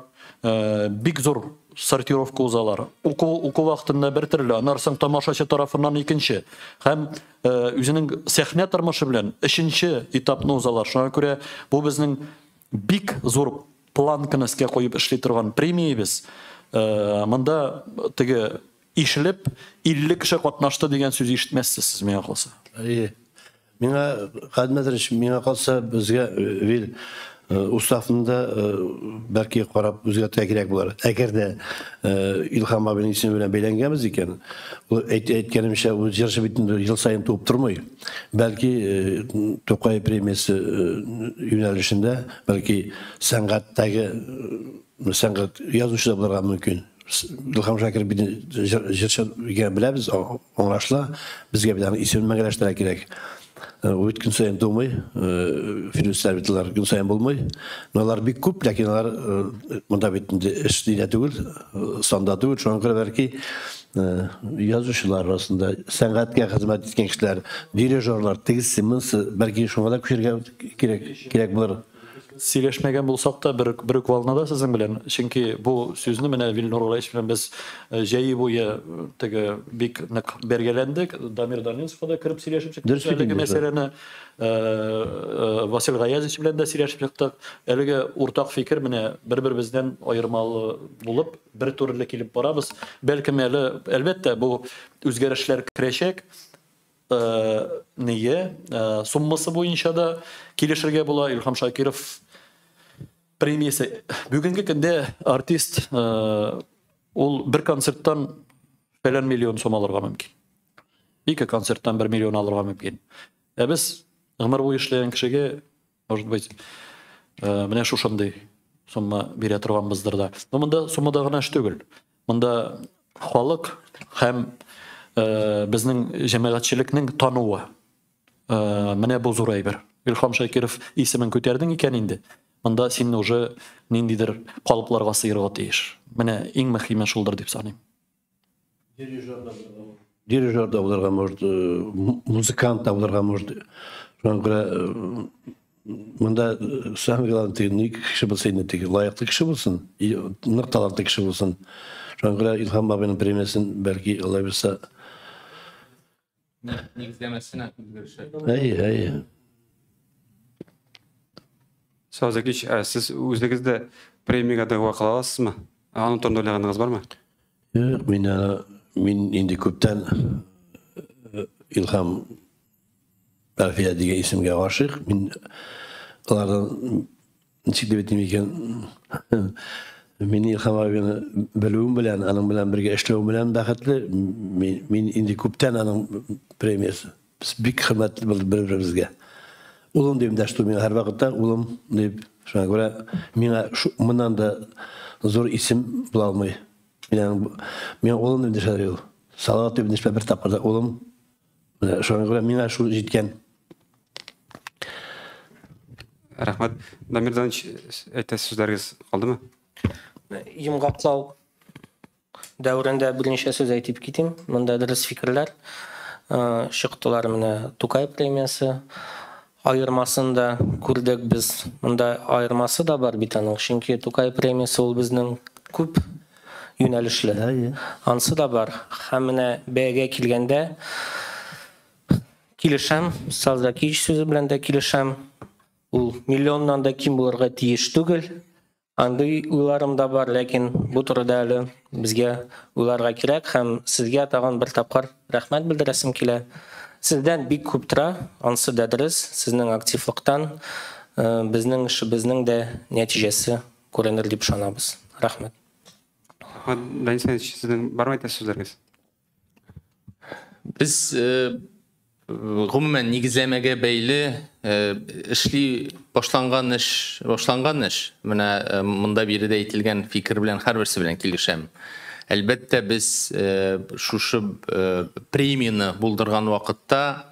бик зур сортировка узалар. Уку вакытында бер төрле, аннан соң тамашачы тарафыннан икенче һәм үзенең сәхнә тормышы белән өченче этапны узалар. Шуңа күрә бу безнең бик зур планканы өскә куеп эшли торган премиябез. Монда теге ишелеп 50 кеше катнашты дигән сүз ишетмәссез сез, миңа калса. Әйе. Миңа Кадмәдрович, миңа калса безгә Вил уставында бәлки карап үзгәртергә кирәк булыр. Әгәр дә Илһам абының исеме белән бәйләнгәнбез икән, ул әйткәнемчә, ул җырчы бит инде ел саен туып тормый. Бәлки Тукай премиясе юнәлешендә, бәлки сәнгатьтәге сәнгать язучы да булырга мөмкин. Илһам Шакиров бит җырчы икәнен беләбез, аңлашыла. Безгә бит аның исемен мәңгеләштерергә кирәк. Ул бит көн саен тумый, Филүсләр бит алар көн саен булмый. Но алар бик күп, ләкин алар монда бит инде эш дидә түгел, санда түгел. Шуңа күрә бәлки язучылар арасында сәнгатькә хезмәт иткән кешеләр, дирижерлар, тегесе, монысы, бәлки шуңа да күчергә кирәк булыр. Сөйләшмәгән булсак та бер үк волнада сезнең белән, чөнки бу сүзне менә Вилнур Галаевич белән без җәй буе теге бик нык бәргәләндек. Дамир Даниловка да кереп сөйләшеп чыктык. Әлеге мәсьәләне Васил Гаязович белән дә сөйләшеп чыктык. Әлеге уртак фикер менә бер-беребездән аермалы булып, бер төрле килеп барабыз. Бәлкем әле, әлбәттә, бу үзгәрешләр керәчәк. Нее, суммасы буенча да килешергә була. Илһам Шакиров премиясе. Бүгенге көндә артист ул бер концерттан фәлән миллион сум алырга мөмкин. Ике концерттан 1 миллион алырга мөмкин. Ә без гомер буе эшләгән кешегә, может быть, менә шушындый сумма бирә торганбыздыр да. Но монда суммада гына эш түгел. Монда халык һәм безнең җәмәгатьчелекнең тануы. Менә бу зур әйбер. Илһам Шакиров исемен күтәрдең икән инде. Монда син уже ниндидер калыпларга сыерга тиеш. Менә иң мөһиме шулдыр дип саныйм. Дирижер да булырга может, музыкант та булырга может. Шуңа күрә монда самое главное теге ни кеше булса инде теге лаеклы кеше булсын, нык талантлы кеше булсын. Шуңа күрә Илһам абыйның премиясен бәлки алай булса нигезләмәсенә үзгәрешләр. Әйе, әйе. Салават Закич, сез үзегез дә премиягә дәгъва кыла аласызмы? Аның турында уйлаганыгыз бармы? Юк, мин аны мин инде күптән Илһам Әлфия дигән исемгә гашыйк. Мин алардан ничек дип әйтим икән, мин Илһам абыйны белүем белән, аның белән бергә эшләвем белән бәхетле. Мин инде күптән аның премиясе. Без бик хөрмәтле булдык бер-беребезгә. Улым дип дәште миңа һәрвакытта, улым дип. Шуңа күрә миңа моннан да зур исем була алмый. Миңа улым дип дәшәләр ул. Салават дип дәшмә бер тапкыр да улым. Менә шуңа күрә миңа шул җиткән. Рәхмәт. Дамир Данович, әйтәсе сүзләрегез калдымы? Йомгаклау дәверендә берничә сүз әйтеп китим. Монда дөрес фикерләр чыктылар. Менә Тукай премиясе аермасын да күрдек без. Монда аермасы да бар бит аның, чөнки Тукай премиясе ул безнең күп юнәлешле. Ансы да бар. Һәм менә бәягә килгәндә килешәм, Салзакич сүзе белән дә килешәм. Ул миллионнан да ким булырга тиеш түгел. Андый уйларым да бар, ләкин бу турыда әле безгә уйларга кирәк һәм сезгә тагын бер тапкыр рәхмәт белдерәсем килә. Сездән бик күп тора, ансы да дөрес, сезнең активлыктан безнең эшебезнең дә нәтиҗәсе күренер дип ышанабыз. Рәхмәт. Рәхмәт, Данис Ильич, сезнең бармы әйтәсе сүзләрегез? Без гомумән нигезләмәгә бәйле эшли башланган эш, башланган эш. Менә монда биредә әйтелгән фикер белән һәрберсе белән килешәм. Әлбәттә, без шушы премияне булдырган вакытта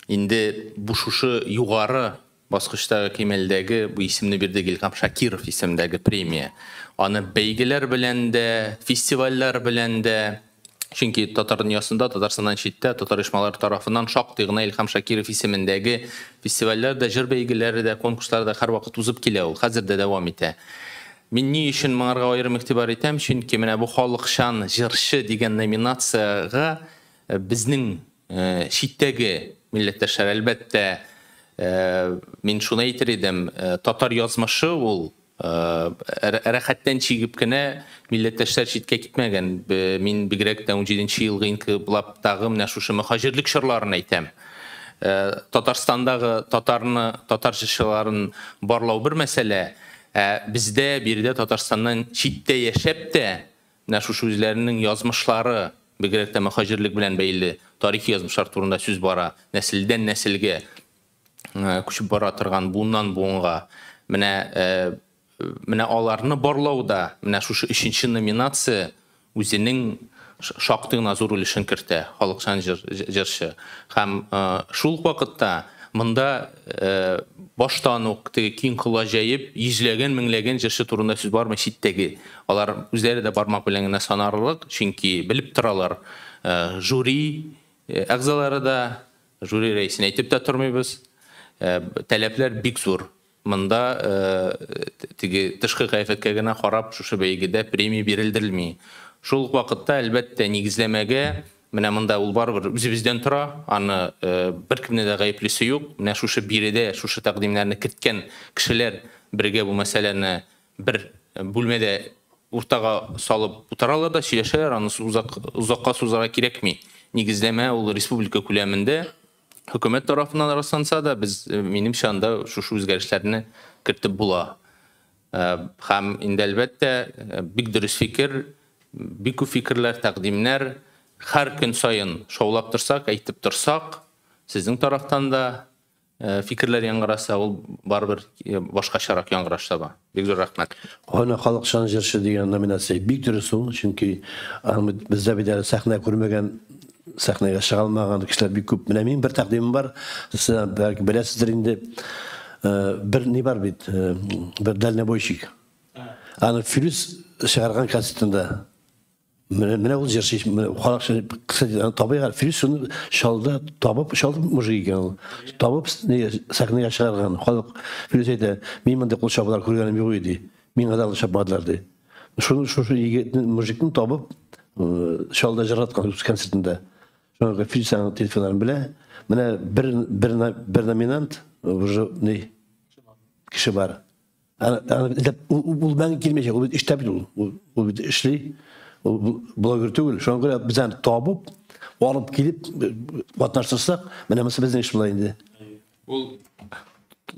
инде бу шушы югары баскычтагы кимәлдәге бу исемне бирдек Илһам Шакиров исемдәге премия. Аны бәйгеләр белән дә, фестивальләр белән дә, чөнки татар дөньясында, Татарстаннан читтә, татар оешмалары тарафыннан шактый гына Илһам Шакиров исемендәге фестивальләр дә, җыр бәйгеләре дә, конкурслар да һәрвакыт узып килә ул, хәзер дә дәвам итә. Мин ни өчен моңарга аерым игътибар итәм? Чөнки менә бу халыкчан җырчы дигән номинациягә безнең читтәге милләттәшләр, әлбәттә, мин шуны әйтер идем, татар язмышы ул рәхәттән чигеп кенә милләттәшләр читкә китмәгән. Мин бигрәк тә 17 елгы инкыйлабтагы менә шушы мөһаҗирлек чорларын әйтәм. Татарстандагы татарны, татар җырчыларын барлау бер мәсьәлә, ә бездә биредә Татарстаннан читтә яшәп тә менә шушы үзләренең язмышлары, бигрәк тә мөһаҗирлек белән бәйле тарихи язмышлар турында сүз бара, нәселдән нәселгә күчеп бара торган буыннан буынга. Менә аларны барлауда менә шушы өченче номинация үзенең шактый гына зур өлешен кертә, халыкчан җырчы. Һәм шул ук вакытта монда баштан ук теге киң колач җәеп йөзләгән, меңләгән җырчы турында сүз бармы читтәге. Алар үзләре дә бармак белән генә санарлык, чөнки белеп торалар, жюри әгъзалары да, жюри рәисен әйтеп тә тормыйбыз. Таләпләр бик зур. Монда теге тышкы кыяфәткә генә карап шушы бәйгедә премия бирелдерелми. Шул ук вакытта, әлбәттә, нигезләмәгә менә монда ул барыбер үзебездән тора, аны беркемне дә гаеплесе юк. Менә шушы биредә шушы тәкъдимнәрне керткән кешеләр бергә бу мәсьәләне бер бүлмәдә уртага салып утыралар да сөйләшәләр, аны узакка сузарга кирәкми. Нигезләмә ул республика күләмендә хөкүмәт тарафыннан расланса да, без, минемчә, анда шушы үзгәрешләрне кертеп була. Һәм инде әлбәттә, бик дөрес фикер, бик күп фикерләр, тәкъдимнәр һәр көн саен шаулап торсак, әйтеп торсак, сезнең тарафтан да фикерләр яңгыраса, ул барыбер башкачарак яңгыраш таба. Бик зур рәхмәт. Аны халыкчан җырчы дигән номинация бик дөрес ул, чөнки бездә бит әле сәхнә күрмәгән, сәхнәгә чыга алмаган кешеләр бик күп. Менә минем бер тәкъдимем бар, сез бәлки беләсездер инде. Бер ни бар бит, бер дальнобойщик. Аны Филүс чыгарган концертында. Менә ул җырчы, халык, кстати, аны табыйган. Филүс шуны Чаллыда табып, Чаллы мужик икән ул. Табып, сәхнәгә чыгарган. Халык, Филүс әйтә, мин мондый кул чабулар күргәнем юк иде. Миңа да чапмадылар ди. Шуны шушы егетне, мужикны табып, Чаллыда җырлаткан үз концертында. Шуңа күрә Филүс аның телефоннарын белә. Менә бер номинант уже ни кеше бар. Ул мәңге килмәячәк, ул бит эштә бит ул. Ул бит эшли. Ул блогер түгел. Шуңа күрә без аны табып, алып килеп катнаштырсак, менә монысы безнең эш була инде. Ул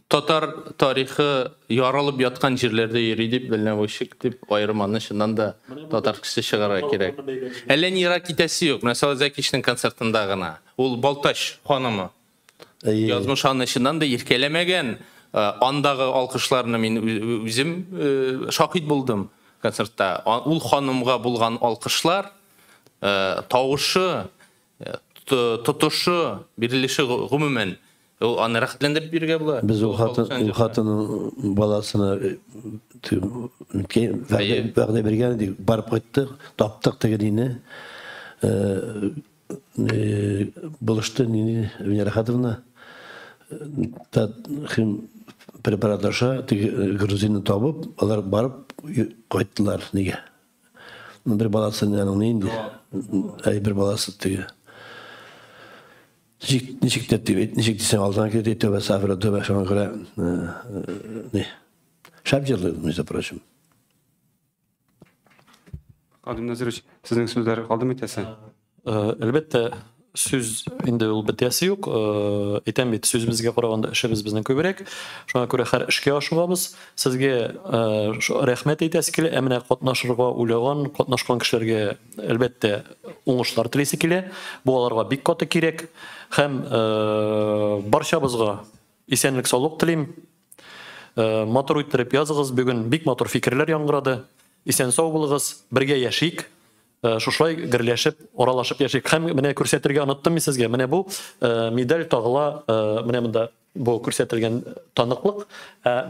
татар тарихы яралып яткан җирләрдә йөри дип, дальнобойщик дип аерым аны чыннан да татар кешесе чыгарырга кирәк. Әллә ни ерак китәсе юк. Менә Салават Зәкичнең концертында гына. Ул Балтач ханымы. Язмыш аны чыннан да иркәләмәгән. Андагы алкышларны мин үзем шаһит булдым концертта. Ул ханымга булган алкышлар, тавышы, тотышы, бирелеше гомумән, ул аны рәхәтләндереп бирергә була. Без ул хатын, ул хатынның баласына вәгъдә биргән идек, барып кайттык, таптык теге дине. Булышты Нини Венера Хатовна. Хим препарат аша теге грузинны табып, алар барып кайттылар нигә. Бер баласы аның нинди? Әй, бер баласы теге. Ничек тә дип, ничек дисәң алдына килде, тәүбә сафира, тәүбә, шуңа күрә не. Шәп җырлый, между прочим. Кадим Назирович, сезнең сүзләр калдымы әйтәсе? Әлбәттә, сүз инде ул бетәсе юк. Әйтәм бит, сүзебезгә караганда эшебез безнең күбрәк. Шуңа күрә һәр эшкә ашыгабыз. Сезгә рәхмәт әйтәсе килә. Ә менә катнашырга уйлаган, катнашкан кешеләргә әлбәттә уңышлар телисе килә. Бу аларга бик каты кирәк. Һәм барчабызга исәнлек, саулык телим. Матур иттереп языгыз. Бүген бик матур фикерләр яңгырады. Исән сау булыгыз, бергә яшик. Шушылай гөрләшеп, аралашып яшик. Һәм менә күрсәтергә оныттым мин сезгә. Менә бу медаль тагыла, менә монда бу күрсәтелгән таныклык,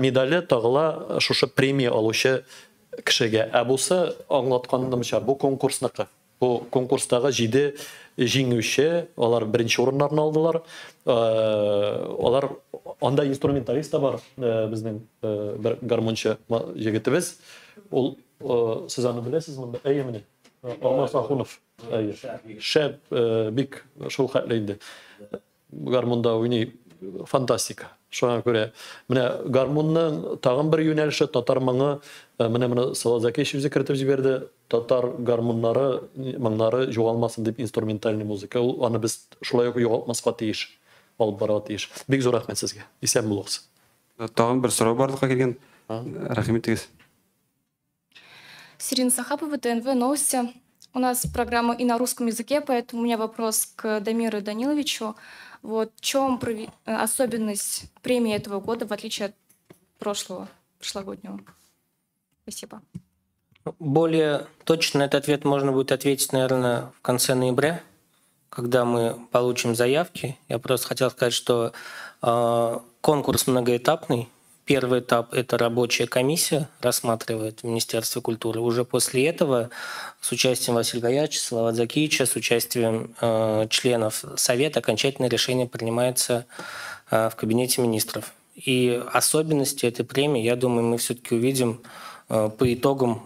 медале тагыла шушы премия алучы кешегә. Ә бусы аңлатканымча, бу конкурсныкы. Бу конкурстагы 7 җиңүче, алар беренче урыннарны алдылар. Алар анда инструменталист та бар, безнең бер гармунчы егетебез. Ул, сез аны беләсез монда? Әйе, менә. Алмаз Ахунов. Әйе. Шәп, бик шул хәтле инде. Гармунда уйный, фантастика. Шуңа күрә менә гармунның тагын бер юнәлеше татар моңы, менә моны Салават Зәкиевич үзе кертеп җибәрде. Татар гармуннары, моңнары югалмасын дип инструментальный музыка. Ул аны без шулай ук югалтмаска тиеш, алып барырга тиеш. Бик зур рәхмәт сезгә. Исән булыгыз. Тагын бер сорау барлыкка килгән. Рәхим итегез. Сирин Сахапова, ТНВ, новости. У нас программа и на русском языке, поэтому у меня вопрос к Дамиру Даниловичу. Вот в чем особенность премии этого года, в отличие от прошлого, прошлогоднего? Спасибо. Более точно на этот ответ можно будет ответить, наверное, в конце ноября, когда мы получим заявки. Я просто хотел сказать, что конкурс многоэтапный. Первый этап – это рабочая комиссия рассматривает в Министерстве культуры. Уже после этого с участием Василия Гаяча, Салавата Закиевича, с участием членов Совета окончательное решение принимается в Кабинете министров. И особенности этой премии, я думаю, мы все-таки увидим по итогам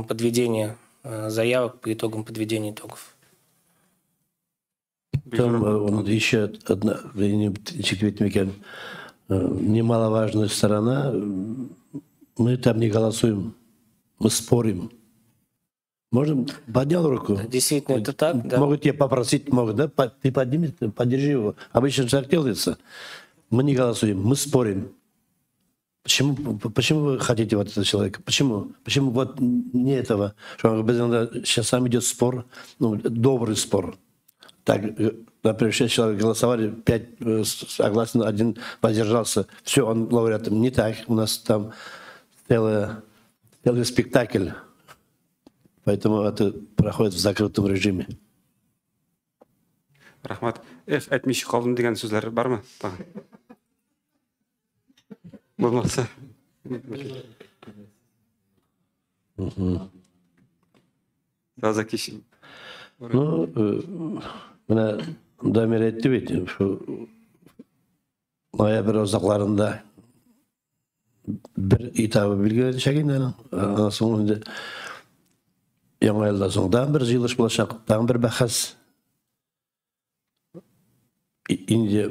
подведения заявок, по итогам подведения итогов. Там еще одна, немаловажная сторона, мы там не голосуем, мы спорим. Можно? Поднял руку? Действительно, это так, да. Могут тебя попросить, могут, да? Ты подними, поддержи его. Обычно так делается. Мы не голосуем, мы спорим. Почему вы хотите вот этого человека? Почему? Почему вот не этого? Что сейчас сам идет спор, ну, добрый спор. Так, например, 6 человек голосовали, 5 согласен, 1 воздержался. Все, он лауреат. Не так. У нас там целый спектакль. Поэтому это проходит в закрытом режиме. Рахмат. Эх, әйтмичә калдым дигән сүзләр бармы? Булмаса. Таза кич. Ну, менә Дамир әйтте бит, шу ноябрь азакларында бер этабы билгеләнәчәк инде аның. Аннан соң инде яңа елдан соң тагын бер җыелыш булачак, тагын бер бәхәс. Инде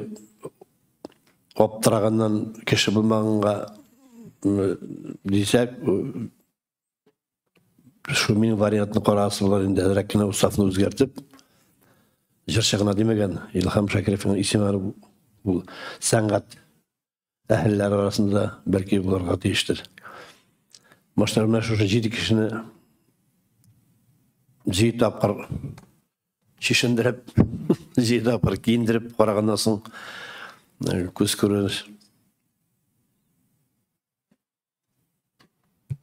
аптыраганнан кеше булмаганга дисәк, шу минем вариантны карасы булыр инде, әзрәк кенә уставны үзгәртеп, җырчы гына димәгән, Илһам Шакировның исеме ул сәнгать әһелләре арасында бәлки булырга тиештер. Башта менә шушы 7 кешене 7 тапкыр чишендереп, 7 тапкыр киендереп караганнан соң күз күрер.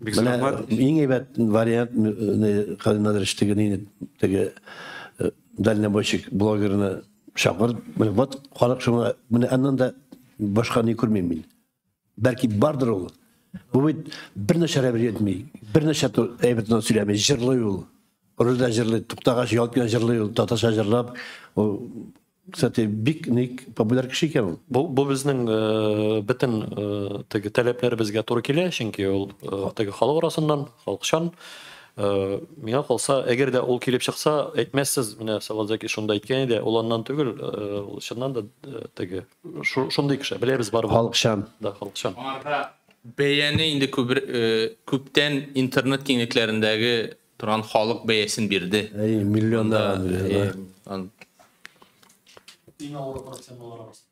Бик зур рәхмәт. Иң әйбәт вариант Кадим Надырович теге ни теге дальнобойщик блогерны чакырып, менә вот халык шуңа, менә аннан да башка ни күрмим мин. Бәлки бардыр ул. Бу бит берничә әйбер әйтми, берничә әйбер турында сөйләми, җырлый ул. Рульдә җырлый, туктагач ялт кына җырлый ул, татарча җырлап. Ул, кстати, бик ник популяр кеше икән ул. Бу безнең бөтен теге таләпләребезгә туры килә, чөнки ул теге халык арасыннан, халыкчан. Миңа калса, әгәр дә ул килеп чыкса, әйтмәссез, менә Салават Зәки шунда әйткән иде, ул аннан түгел, ул чыннан да теге шундый кеше, беләбез барыбер. Халыкчан. Да, халыкчан. Аңарда бәяне инде күптән интернет киңлекләрендәге торган халык бәясен бирде. Әй, миллионнар бирде. Иң авыр профессионаллар арасында.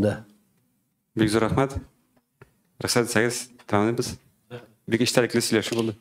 Да. Бик зур рәхмәт. Рөхсәт итсәгез, тәмамлыйбыз. Бик эчтәлекле сөйләшү булды.